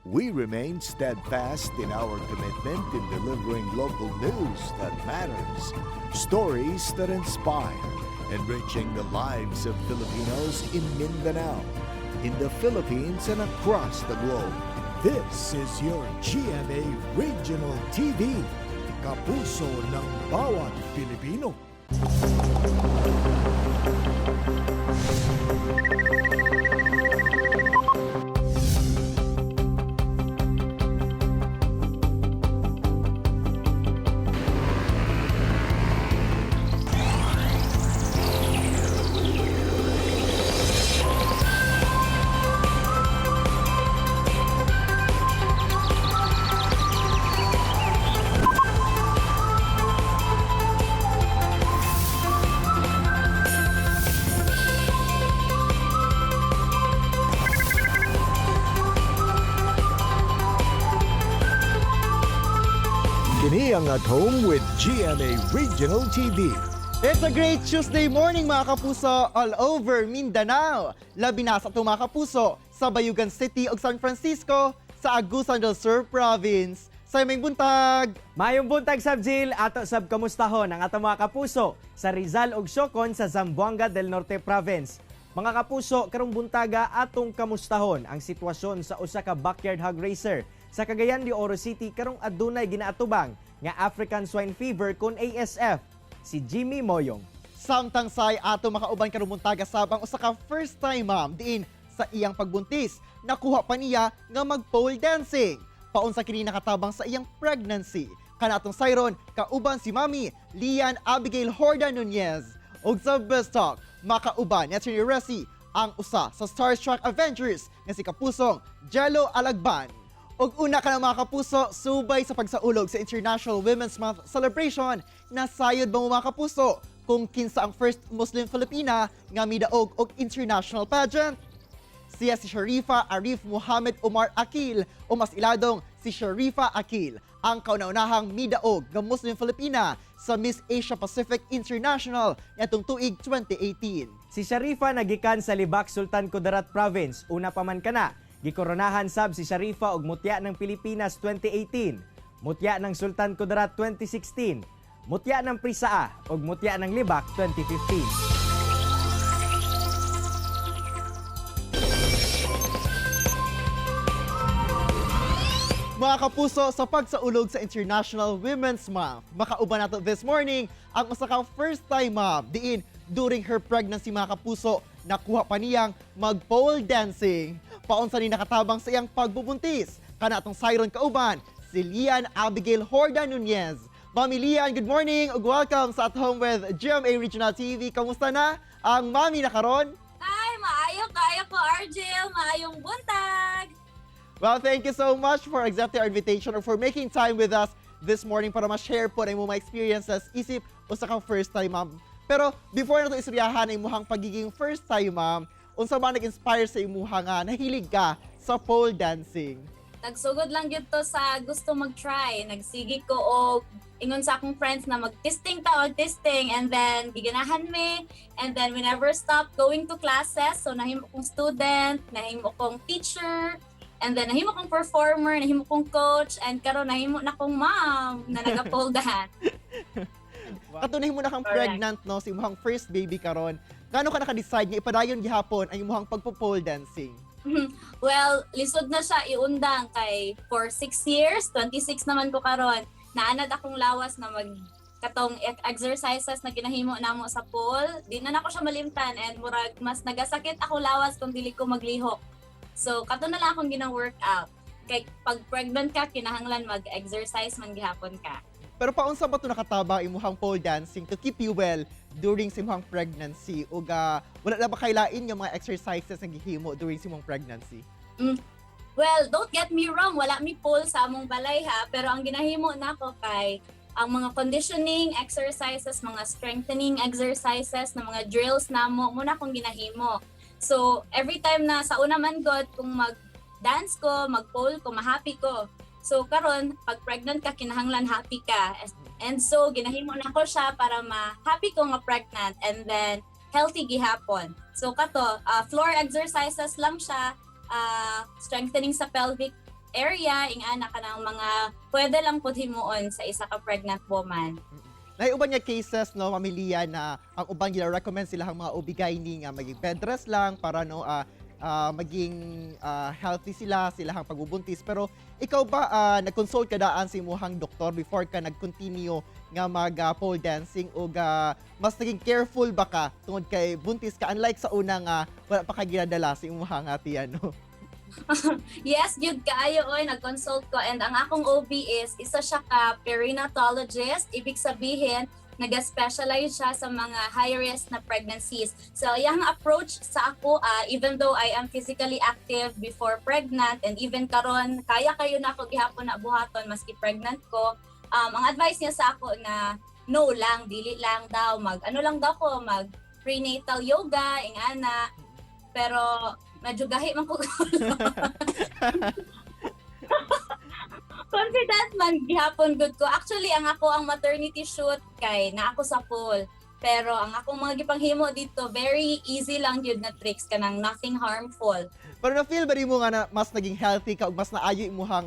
We remain steadfast in our commitment in delivering local news that matters, stories that inspire, enriching the lives of Filipinos in Mindanao, in the Philippines, and across the globe. This is your GMA Regional TV, kapuso ng bawat Pilipino. Kini ang At Home with GMA Regional TV. It's a great Tuesday morning, mga kapuso, all over Mindanao. Labi na sa atong mga kapuso sa Bayugan City ug San Francisco sa Agusan del Sur Province. Sa imong buntag. Mayong buntag sab, Jill, ato sab kamustahon ang atong mga kapuso sa Rizal ug Siocon sa Zamboanga del Norte Province. Mga kapuso, karong buntaga atong kamustahon ang sitwasyon sa usa ka backyard hog raiser sa Cagayan de Oro City karong adunay ginaatubang nga African Swine Fever kon ASF, si Jimmy Moyong. Samtang say ato makauban karong buntaga sab ang usa ka first time mom diin sa iyang pagbuntis. Nakuha pa niya nga mag-pole dancing. Paunsa kini nakatabang sa iyang pregnancy. Kana atong sayron kauban si Mami Lian Abigail Horda Nunez. Ug sa Best Talk, makauban ni Attorney Resi ang usa sa Starstruck Avengers nga si Kapusong Jello Alagban. Ug una ka na, mga kapuso, subay sa pagsaulog sa International Women's Month celebration, nasayod ba mo, mga kapuso, kung kinsa ang first Muslim Filipina nga midaog og international pageant? Siya si Sharifa Arif Muhammad Omar Akil o mas iladong si Sharifa Akil, ang kauna-unahang midaog nga Muslim Filipina sa Miss Asia Pacific International nitong tuig 2018. Si Sharifa nagikan sa Libak, Sultan Kudarat Province. Una pa man kana, gikoronahan sab si Sharifa og Mutya ng Pilipinas 2018, Mutya ng Sultan Kudarat 2016, Mutya ng Prisaa ug Mutya ng Libak 2015. Mga kapuso, sa pagsaulog sa International Women's Month, makauban nato this morning ang usa ka first time mom diin during her pregnancy, mga kapuso, nakuha pa niyang mag-pole dancing. Paunsa ni nakatabang sa iyang pagbubuntis? Kana atong sayron kauban si Lian Abigail Horda Nunez. Mami Lian, good morning ug welcome sa At Home with GMA Regional TV. Kamusta na ang mami na karon? Ay, maayo kaayo ko, Argel. Maayong buntag. Well, thank you so much for accepting our invitation or for making time with us this morning para ma-share po ang imong mga experiences isip usa ka first time mom. Pero before nato istoryahan ang imong pagiging first time mom, unsa ba nag-inspire sa imuha nga nahilig ka sa pole dancing? Nagsugod lang gyud to sa gusto mag-try. Nagsige ko og ingon sa akong friends na mag-testing ta, mag-testing. And then, giganahan mi. And then, we never stop going to classes. So, nahimo kong student, nahimo kong teacher, and then nahimo kong performer, nahimo kong coach, and karon nahimo na kong mom na naga-pole dance. Katunay mo na kang Correct. pregnant, no, sa imong first baby karon. Ngano ka naka-decide nga ipadayon gihapon ang imong pagpo-pole dancing? Well, lisod na siya iundang kay for 6 years, 26 naman ko karon. Naanad akong lawas na mag katong exercises na ginahimo namo sa pool, di na nako siya malimtan and murag mas nagasakit ako lawas kung dili ko maglihok. So kato na lang akong gina-workout. Kay pag pregnant ka, kinahanglan mag-exercise man gihapon ka. Pero paunsa ba to nakataba imuhang pole dancing to keep you well during sa imuhang pregnancy? Ug wala na ba kailain yung mga exercises nga gihimo during sa imong pregnancy? Well, don't get me wrong, wala mi pole sa among balay ha, pero ang ginahimo nako kay ang mga conditioning exercises, mga strengthening exercises na mga drills namo muna akong ginahimo. So, every time na sa una man god kung mag-dance ko, mag-pole ko, ma-happy ko. So, karon pag pregnant ka, kinahanglan happy ka. And so, ginahimo nako siya para ma-happy ko nga pregnant and then healthy gihapon. So, kato, floor exercises lang siya, strengthening sa pelvic area, ingana, kanang mga pwede lang pud himuon sa isa ka pregnant woman. Naay uban nga cases, no, pamilya, na ang uban gina-recommend sila ang mga OB-GYN nga maging bed rest lang para, no, maging healthy sila silahang pagbubuntis. Pero ikaw ba, nag-consult ka daan sa imuhang doktor before ka nag-continue nga mag pole dancing o mas naging careful ba ka tungod kay buntis ka, unlike sa una nga wala pa ka ginadala sa imuhang tiyan, no? Yes, gyud kaayo oy, nag-consult ko and ang akong OB is isa siya ka perinatologist, ibig sabihin naga-specialize siya sa mga high risk na pregnancies. So, iyang approach sa ako, even though I am physically active before pregnant and even karon kaya kayo na ako gihapon na buhaton maski pregnant ko. Ang advice niya sa ako na no lang, dili lang daw, mag ano lang daw ko, mag prenatal yoga, ingana. Pero medyo gahi man ko, confident man gihapon gud ko. Actually, ang ako ang maternity shoot kay na ako sa pole. Pero ang akong mga gipanghimo dito, very easy lang yun na tricks, kanang nothing harmful. Pero na-feel ba mo nga na mas naging healthy ka ug mas naayo imuhang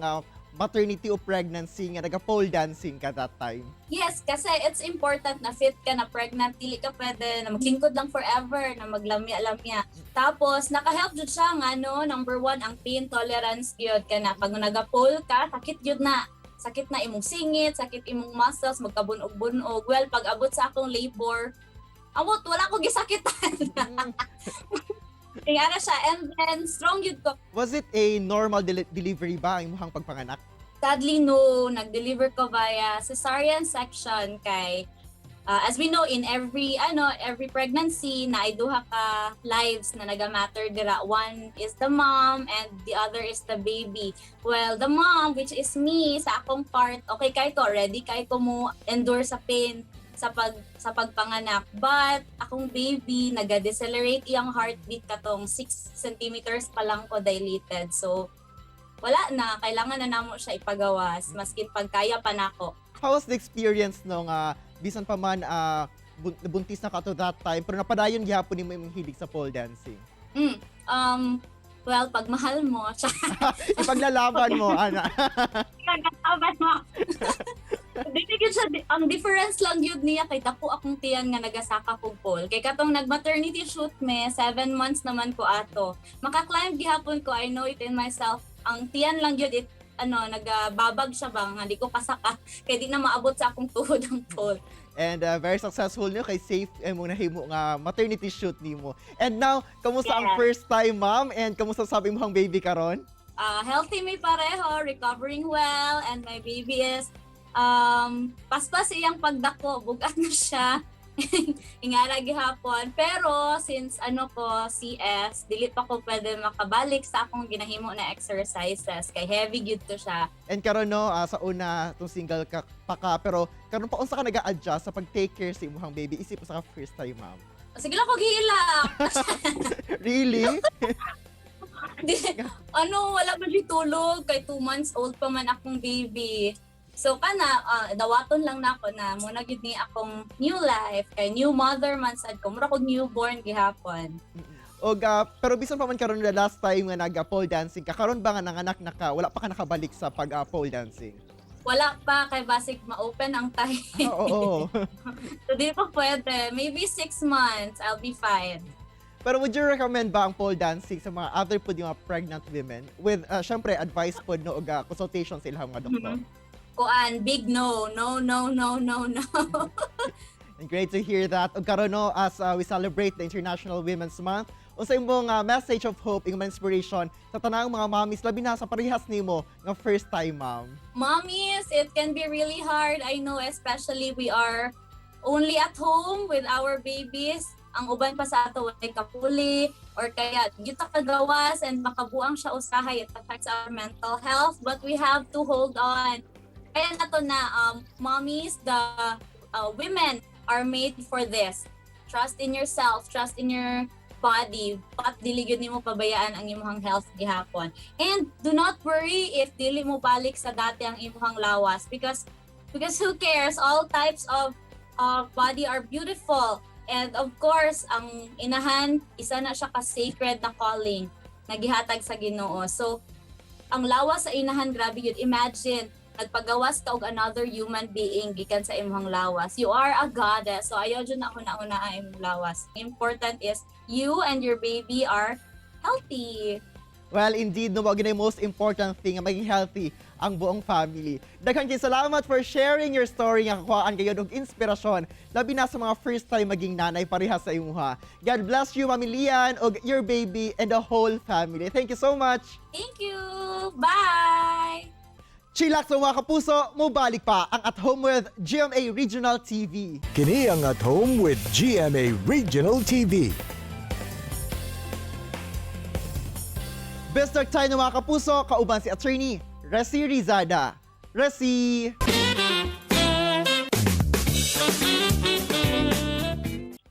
maternity o pregnancy nga naga-pole dancing ka that time? Yes, kasi it's important na fit ka na pregnant, dili ka pwede na maglingkod lang forever, na maglamya-lamya. Tapos, naka-help jud siya nga, no, number one, ang pain tolerance gyud ka na. Pag naga-pole ka, sakit jud na. Sakit na imong singit, sakit imong muscles, magkabunog-bunog. Well, pag abot sa akong labor, amot, wala ko gisakitan. Kaya na siya. And then, strong yun ko. Was it a normal delivery ba ang imuhang pagpanganak? Sadly, no. Nag-deliver ko via cesarean section kay as we know, in every ano every pregnancy na ay duha ka lives na naga-matter dira. One is the mom and the other is the baby. Well, the mom, which is me, sa akong part, okay kay ko, ready kay ko mo endure sa pain sa pagpanganak, but akong baby, naga-decelerate iyang heartbeat katong 6 centimeters pa lang ko dilated, so wala na, kailangan na namo siya ipagawas maskin pagkaya pa nako. How was the experience no nga bisan pa man buntis na ka to that time, pero napadayon gihapon nimo imong hilig sa pole dancing? Well, pag mahal mo, siya. Ipaglalaban mo, ana. Kagataban mo. Dili gyud siya, ang difference lang yun niya kay dako akong tiyan nga nagasaka kog pole. Kay katong nag-maternity shoot me, 7 months naman ko ato. Maka-climb gihapon ko, I know it in myself. Ang tiyan lang yun, it, ano, nagababag siya ba, nga di ko kasaka. Kay di na maabot sa akong tuhod ang pole. And very successful nyo kay safe mo nahimo nga maternity shoot nimo. And now, kamusta ang first time mom and kamusta sabi mo ang baby karon? Healthy may pareho, recovering well, and my baby is paspas iyang pagdako, bugat na siya. Ingara gihapon. Pero since ano ko, CS, dili pa ko pwede makabalik sa akong ginahimo na exercises kay heavy gyud to siya. And karon, no, sa una tong single ka pa ka, pero karon pa unsa ka nag-a-adjust sa pag-take care sa imong baby isip usa ka first time mom? Sige lang ko gihilak. Really? Di, ano, wala man siya tulog kay 2 months old pa man akong baby. So kana dawaton lang nako na muna gyud ni akong new life kay new mother man sad ko. Mura kog newborn gihapon. Og pero bisan pa man karon the last time nga nag pole dancing ka, karon ba nga nanganak na ka, wala pa ka nakabalik sa pag pole dancing? Wala pa kay basig ma-open ang tahi. Ah, oo. So di pa pwede. Maybe 6 months, I'll be fine. Pero would you recommend ba ang pole dancing sa mga other pod yung mga pregnant women with syempre advice pod, no, og consultation sa ilang mga doktor? Kuan, big no. No, no, no, no, no. And great to hear that. Ug karon, no, as we celebrate the International Women's Month, unsa imong message of hope, imong inspiration sa tanang mga mommies labi na sa parehas nimo nga first time mom? Mommies, it can be really hard. I know, especially we are only at home with our babies. Ang uban pa sa ato walay kapuli or kaya yuta kagawas and makabuang siya usahay. It affects our mental health, but we have to hold on. Kaya na to na mommies, the women are made for this. Trust in yourself, trust in your body, but dili gyud nimo pabayaan ang imong health gihapon. And do not worry if dili mo balik sa dati ang imong lawas because who cares? All types of body are beautiful. And of course, ang inahan, isa na siya ka sacred na calling na gihatag sa Ginoo. So, Ang lawas sa inahan, grabe yun. Imagine, nagpagawas ka og another human being gikan sa imong lawas. You are a goddess. So ayaw jud na huna-huna ang imong lawas. Important is you and your baby are healthy. Well, indeed, no, mao gyud most important thing nga maging healthy ang buong family. Daghan kay salamat for sharing your story nga kakuhaan kayo og inspirasyon labi na sa mga first time maging nanay pareha sa imuha. God bless you, Mami Lian, og your baby and the whole family. Thank you so much. Thank you. Bye. Chillax sa mga kapuso, mubalik pa ang At Home with GMA Regional TV. Kini ang At Home with GMA Regional TV. Best talk tayo ng mga kapuso, kauban si Attorney Resi Rizada. Resi!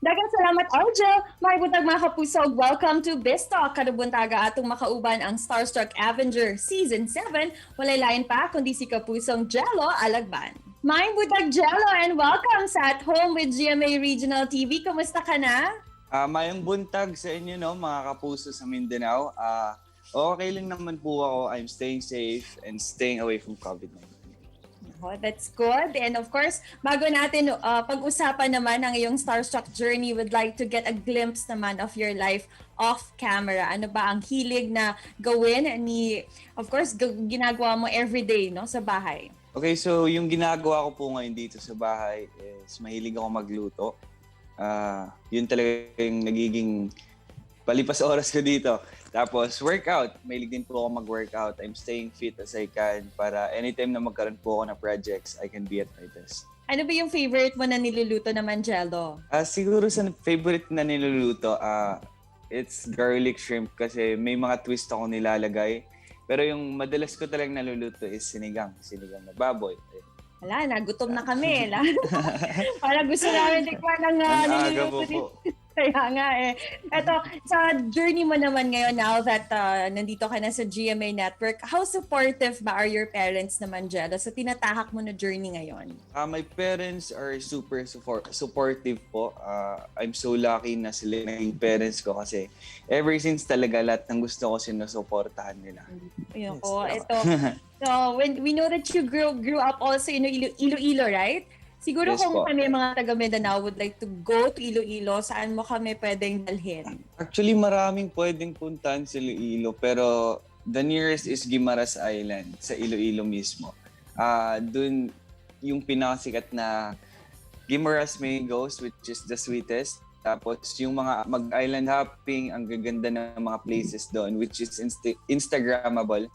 Daghang salamat, Argel! Maayong buntag, mga kapuso. Welcome to Biztalk. Karong buntaga atong makauban ang Starstruck Avenger Season 7. Walay lain pa kundi si kapusong Gelo Alagban. Maayong buntag, Gelo, and welcome sa At Home with GMA Regional TV. Kumusta ka na? Mayong buntag sa inyo, no, mga kapuso sa Mindanao. Okay lang naman po ako. I'm staying safe and staying away from COVID-19. Oh, that's good. And of course, bago natin pag-usapan naman ang iyong Starstruck journey, would like to get a glimpse naman of your life off camera. Ano ba ang hilig na gawin ni, of course, ginagawa mo everyday, no, sa bahay? Okay, so yung ginagawa ko po ngayon dito sa bahay is mahilig ako magluto. Yun talaga yung nagiging palipas oras ko dito. Tapos workout. Mahilig din po ako mag-workout. I'm staying fit as I can para anytime na magkaroon po ako ng projects, I can be at my best. Ano ba yung favorite mo na niluluto naman, Gelo? Siguro sa favorite na niluluto, it's garlic shrimp kasi may mga twist ako nilalagay. Pero yung madalas ko talagang naluluto is sinigang. Sinigang na baboy. Wala, nagutom na kami. Parang gusto namin tikman ang Ang aga niluluto po ni po. Kaya nga eh. Eto, sa journey mo naman ngayon now that nandito ka na sa GMA Network, how supportive ba are your parents naman, Gelo, sa tinatahak mo na journey ngayon? My parents are super supportive po. I'm so lucky na sila naging parents ko kasi ever since talaga lahat ng gusto ko sinusuportahan nila. Ayun ko, ito. So, when we know that you grew up also in Iloilo, right? Siguro Yes kung po. kami mga taga Mindanao would like to go to Iloilo, saan mo kami pwedeng dalhin? Actually, maraming pwedeng puntahan sa Iloilo pero the nearest is Guimaras Island sa Iloilo mismo. Dun yung pinakasikat na Guimaras mangoes, which is the sweetest. Tapos yung mga mag-island hopping, ang gaganda ng mga places doon, which is Instagrammable.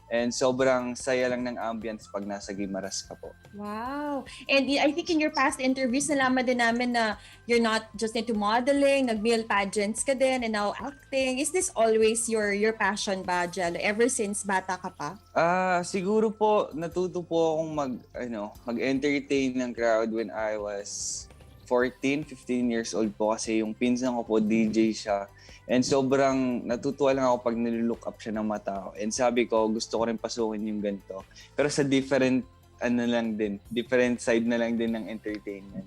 And sobrang saya lang ng ambience pag nasa Guimaras ka po. Wow. And I think in your past interviews, nalaman din namin na you're not just into modeling, nag-male pageants ka din, and now acting. Is this always your passion ba, Gelo? Ever since bata ka pa? Siguro po natuto po akong mag-entertain ng crowd when I was 14, 15 years old po kasi yung pinsan ko po DJ siya. And sobrang natutuwa lang ako pag nilook up siya ng mga tao. And sabi ko, gusto ko rin pasukin yung ganito. Pero sa different ano lang din, different side na lang din ng entertainment.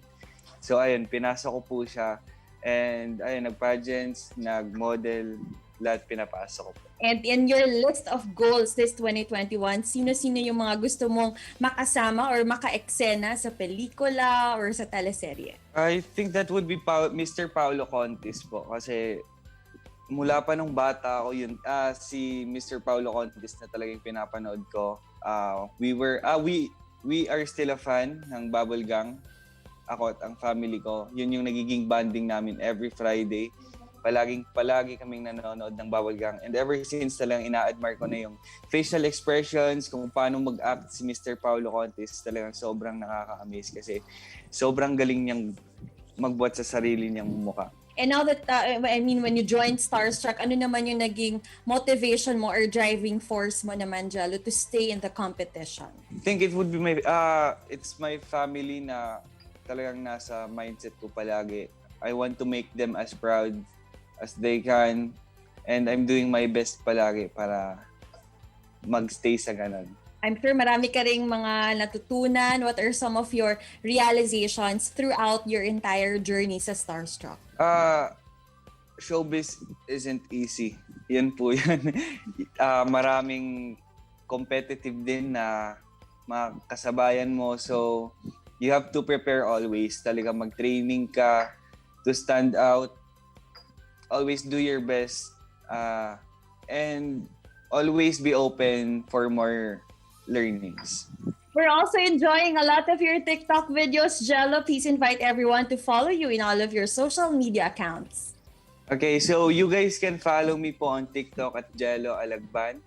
So ayun, pinasok ko po siya. And ayun, nag-pageants, nag-model, lahat pinapasok ko po. And in your list of goals this 2021, sino-sino yung mga gusto mong makasama or maka-eksena sa pelikula or sa teleserye? I think that would be Mr. Paolo Contis po kasi mula pa nung bata ako yun, si Mr. Paolo Contis na talagang pinapanood ko. We were we are still a fan ng Bubble Gang. Ako at ang family ko. Yun yung nagiging bonding namin every Friday. Palaging palagi kaming nanonood ng Bubble Gang. And ever since talagang ina-admire ko na yung facial expressions, kung paano mag-act si Mr. Paolo Contis, talagang sobrang nakaka-amaze kasi sobrang galing niyang magbuhat sa sarili niyang mukha. And now that, I mean, when you joined Starstruck, ano naman yung naging motivation mo or driving force mo naman, Gelo, to stay in the competition? I think it would be my, it's my family na talagang nasa mindset ko palagi. I want to make them as proud as they can and I'm doing my best palagi para magstay sa ganun. I'm sure marami ka ring mga natutunan. What are some of your realizations throughout your entire journey sa Starstruck? Showbiz isn't easy. Yan po yan. Maraming competitive din na mga kasabayan mo. So, you have to prepare always. Talaga mag-training ka to stand out. Always do your best. And always be open for more learnings. We're also enjoying a lot of your TikTok videos, Gelo. Please invite everyone to follow you in all of your social media accounts. Okay, so you guys can follow me po on TikTok @GeloAlagban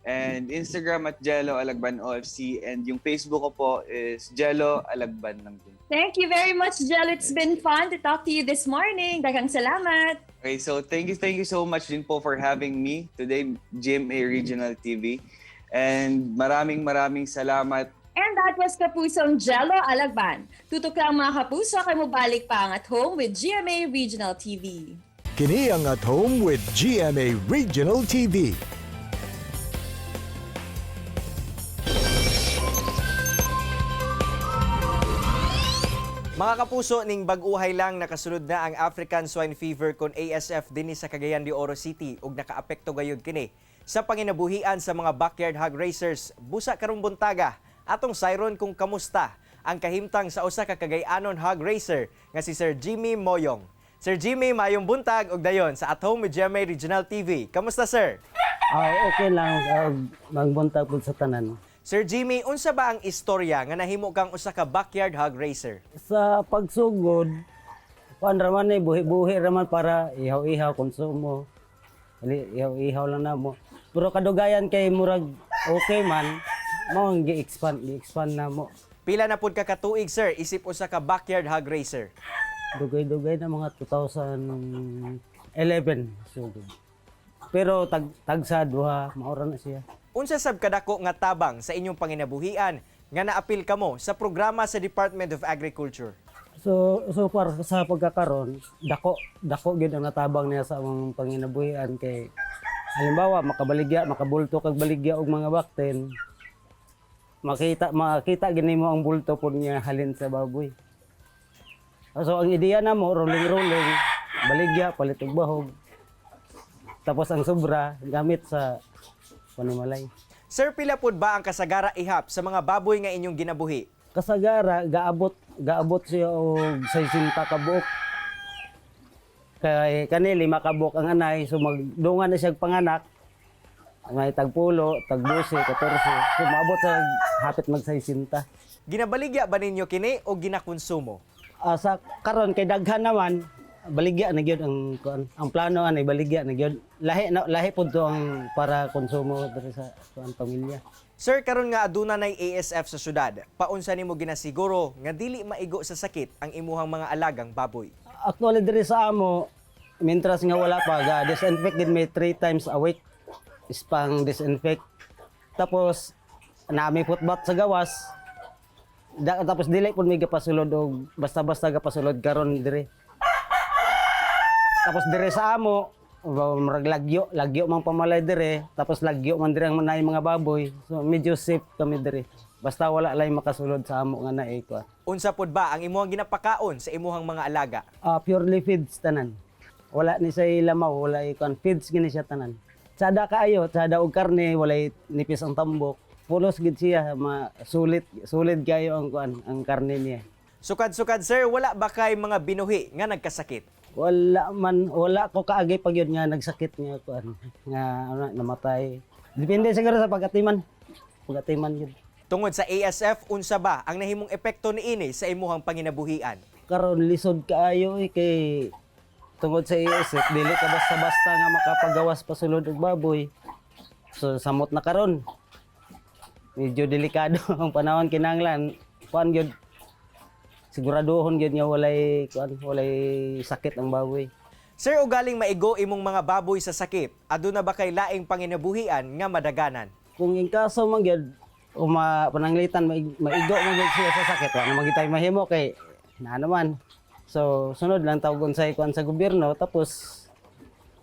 and Instagram @GeloAlagbanOFC and yung Facebook ko po is Gelo Alagban lang din. Thank you very much, Gelo. It's been fun to talk to you this morning. Daghang salamat. Okay, so thank you so much din po for having me today, GMA Regional TV. And maraming maraming salamat. And that was Kapusong Gelo Alagban. Tutok lang, mga kapuso, kay mobalik pa ang At Home with GMA Regional TV. Kini ang At Home with GMA Regional TV. Mga kapuso, ning bag-uhay lang nakasulod na ang African Swine Fever kon ASF dinhi sa Cagayan de Oro City ug nakaapekto gayud kini sa panginabuhian sa mga backyard hog raisers. Busa karong buntaga, atong sayron kung kamusta ang kahimtang sa usa ka Cagayanon hog raiser nga si Sir Jimmy Moyong. Sir Jimmy, maayong buntag ug dayon sa At Home with GMA Regional TV. Kamusta, sir? Ah, okay lang, magbuntag pud sa tanan. Sir Jimmy, unsa ba ang istorya nga nahimo kang usa ka backyard hog raiser? Sa pagsugod, kuan raman ni buhi-buhi raman para ihaw-ihaw konsumo. Ali ihaw-ihaw lang namo. Pero kadugayan kay murag okay man, mao ang gi-expand namo. Pila na pud ka katuig, sir, isip usa ka backyard hog raiser? Dugay-dugay na, mga 2011 sugod. Pero tagsa duha, maura na siya. Unsa sab kadako nga tabang sa inyong panginabuhian nga naapil kamo sa programa sa Department of Agriculture? So far sa pagkakaron, dako dako gyud ang natabang niya sa among panginabuhian kay halimbawa makabaligya, makabulto kag baligya og mga bakten. Makita makita gini mo ang bulto pud niya halin sa baboy. So ang ideya namo, rolling rolling, baligya palit og bahog. Tapos ang sobra gamit sa panimalay. Sir, pila pud ba ang kasagara ihap sa mga baboy nga inyong ginabuhi? Kasagara gaabot siya og 60 ka buok. Kay kani 5 ka buok ang anay, so magdungan na siya og panganak. May tagpulo, tagdose, 14. So maabot sa hapit mag 60. Ginabaligya ba ninyo kini o ginakonsumo? Ah, sa karon kay daghan naman, baligya na gyud ang kuan. Ang plano ani baligya na gyud. Lahi na lahi pud to ang para konsumo diri sa kuan pamilya. Sir, karon nga aduna nay ASF sa syudad, paunsa nimo ginasiguro nga dili maigo sa sakit ang imuhang mga alagang baboy? Actually diri sa amo, mientras nga wala pa, ga disinfect din may 3 times a week is pang disinfect. Tapos nami footbath sa gawas. Tapos dili pud mi gapasulod og basta-basta gapasulod karon diri. Tapos diri sa amo, murag lagyo, lagyo man pamalay diri, tapos lagyo man diri ang manay mga baboy. So medyo safe kami diri. Basta wala lay makasulod sa amo nga naay ko. Unsa pud ba ang imuhang ginapakaon sa imuhang mga alaga? Ah, purely feeds tanan. Wala ni say lamaw, wala kuan, feeds gini siya tanan. Tsada kaayo, tsada og karne, walay nipis ang tambok. Pulos gid siya, ma sulit sulit kayo ang kuan, ang karne niya. Sukad-sukad, sir, wala ba kay mga binuhi nga nagkasakit? Wala man, wala ko kaagi pag yun nga nagsakit nga kuan, nga ano, namatay. Depende siguro sa pagatiman. Pagatiman yun. Tungod sa ASF, unsa ba ang nahimong epekto niini sa imuhang panginabuhian? Karon lisod kaayo eh, kay tungod sa ASF dili ka basta-basta nga makapagawas pasulod og baboy. So samot na karon. Medyo delikado ang panahon, kinahanglan kuan gyud, siguraduhon gyud nga walay kuan, walay sakit ang baboy. Sir, ugaling maigo imong mga baboy sa sakit, aduna ba kay laing panginabuhian nga madaganan? Kung in kaso man gyud o pananglitan maigo man gyud siya sa sakit, wa na man mahimo kay naa naman. So sunod lang tawag unsay kuan sa gobyerno, tapos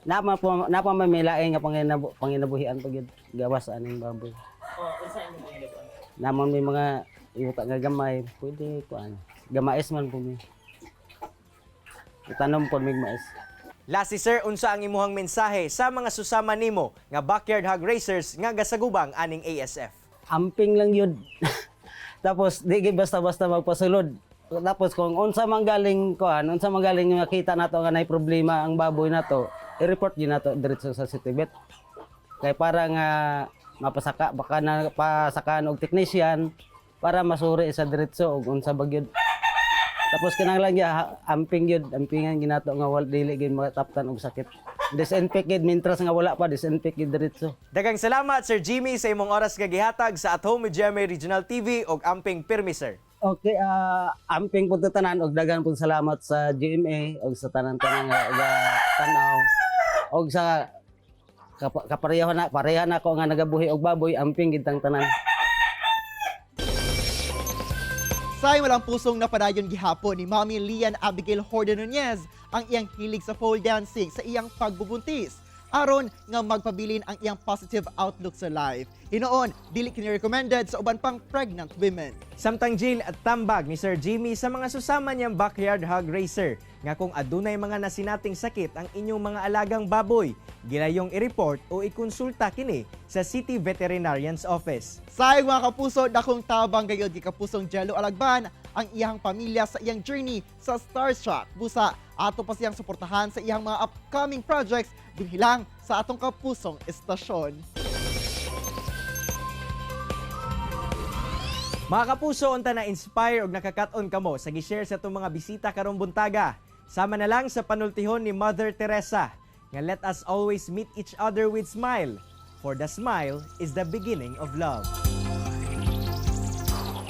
napa may may laing nga panginabuhian pag gyud gawas aning baboy. Naman may mga yuta nga gamay, pwede kuan. Gamais man po mi. Itanom po mig mais. Lastly sir, unsa ang imuhang mensahe sa mga susama nimo nga backyard hog raisers nga gasagubang aning ASF? Amping lang yun. Tapos di gyud basta-basta magpasulod. Tapos kung unsa man galing kuan, unsa man galing makita nato nga nay problema ang baboy nato, i-report gyud nato diretso sa City Vet. Kay para nga mapasaka baka na pasakaan og technician para masuri sa diretso og unsa ba gyud. Tapos kinahanglan gyud amping gyud, ampingan ginato nga wal dili gyud mataptan og sakit. Disinfect gyud mintras nga wala pa, disinfect gyud diretso. Daghang salamat Sir Jimmy sa imong oras nga gihatag sa At Home with GMA Regional TV og amping pirmi sir. Okay, amping po tanan og daghan pong salamat sa GMA og sa tanan-tanan nga tan-aw og sa kapareho na pareha na ako nga nagabuhi og baboy, amping gid tang tanan. Say walang pusong napadayon gihapon ni Mami Lian Abigail Horde Nunez ang iyang hilig sa pole dancing sa iyang pagbubuntis aron nga magpabilin ang iyang positive outlook sa life. Hinoon, dili kini recommended sa uban pang pregnant women. Samtang Jill at tambag ni Sir Jimmy sa mga susama niyang backyard hog racer nga kung adunay mga nasinating sakit ang inyong mga alagang baboy, gilayong i-report o ikonsulta kini sa City Veterinarian's Office. Say mga kapuso, dakong tabang gayod gi kapusong Jello Alagban ang iyang pamilya sa iyang journey sa Starstruck. Busa, ato pa siyang suportahan sa iyang mga upcoming projects dinhi lang sa atong kapusong estasyon. Mga kapuso, unta na inspire og nakakat-on kamo sa gi-share sa atong mga bisita karong buntaga. Sama na lang sa panultihon ni Mother Teresa nga let us always meet each other with smile, for the smile is the beginning of love.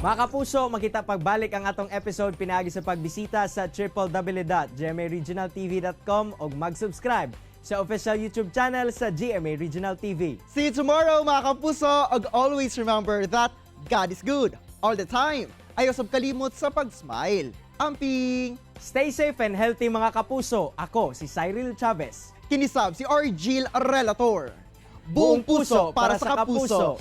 Mga kapuso, makita pagbalik ang atong episode pinaagi sa pagbisita sa www.gmaregionaltv.com o mag-subscribe sa official YouTube channel sa GMA Regional TV. See you tomorrow mga kapuso! Ug always remember that God is good all the time. Ayaw sab kalimot sa pag-smile. Amping! Stay safe and healthy mga kapuso. Ako si Cyril Chavez. Kini sab si Argil Relator. Buong puso para sa kapuso.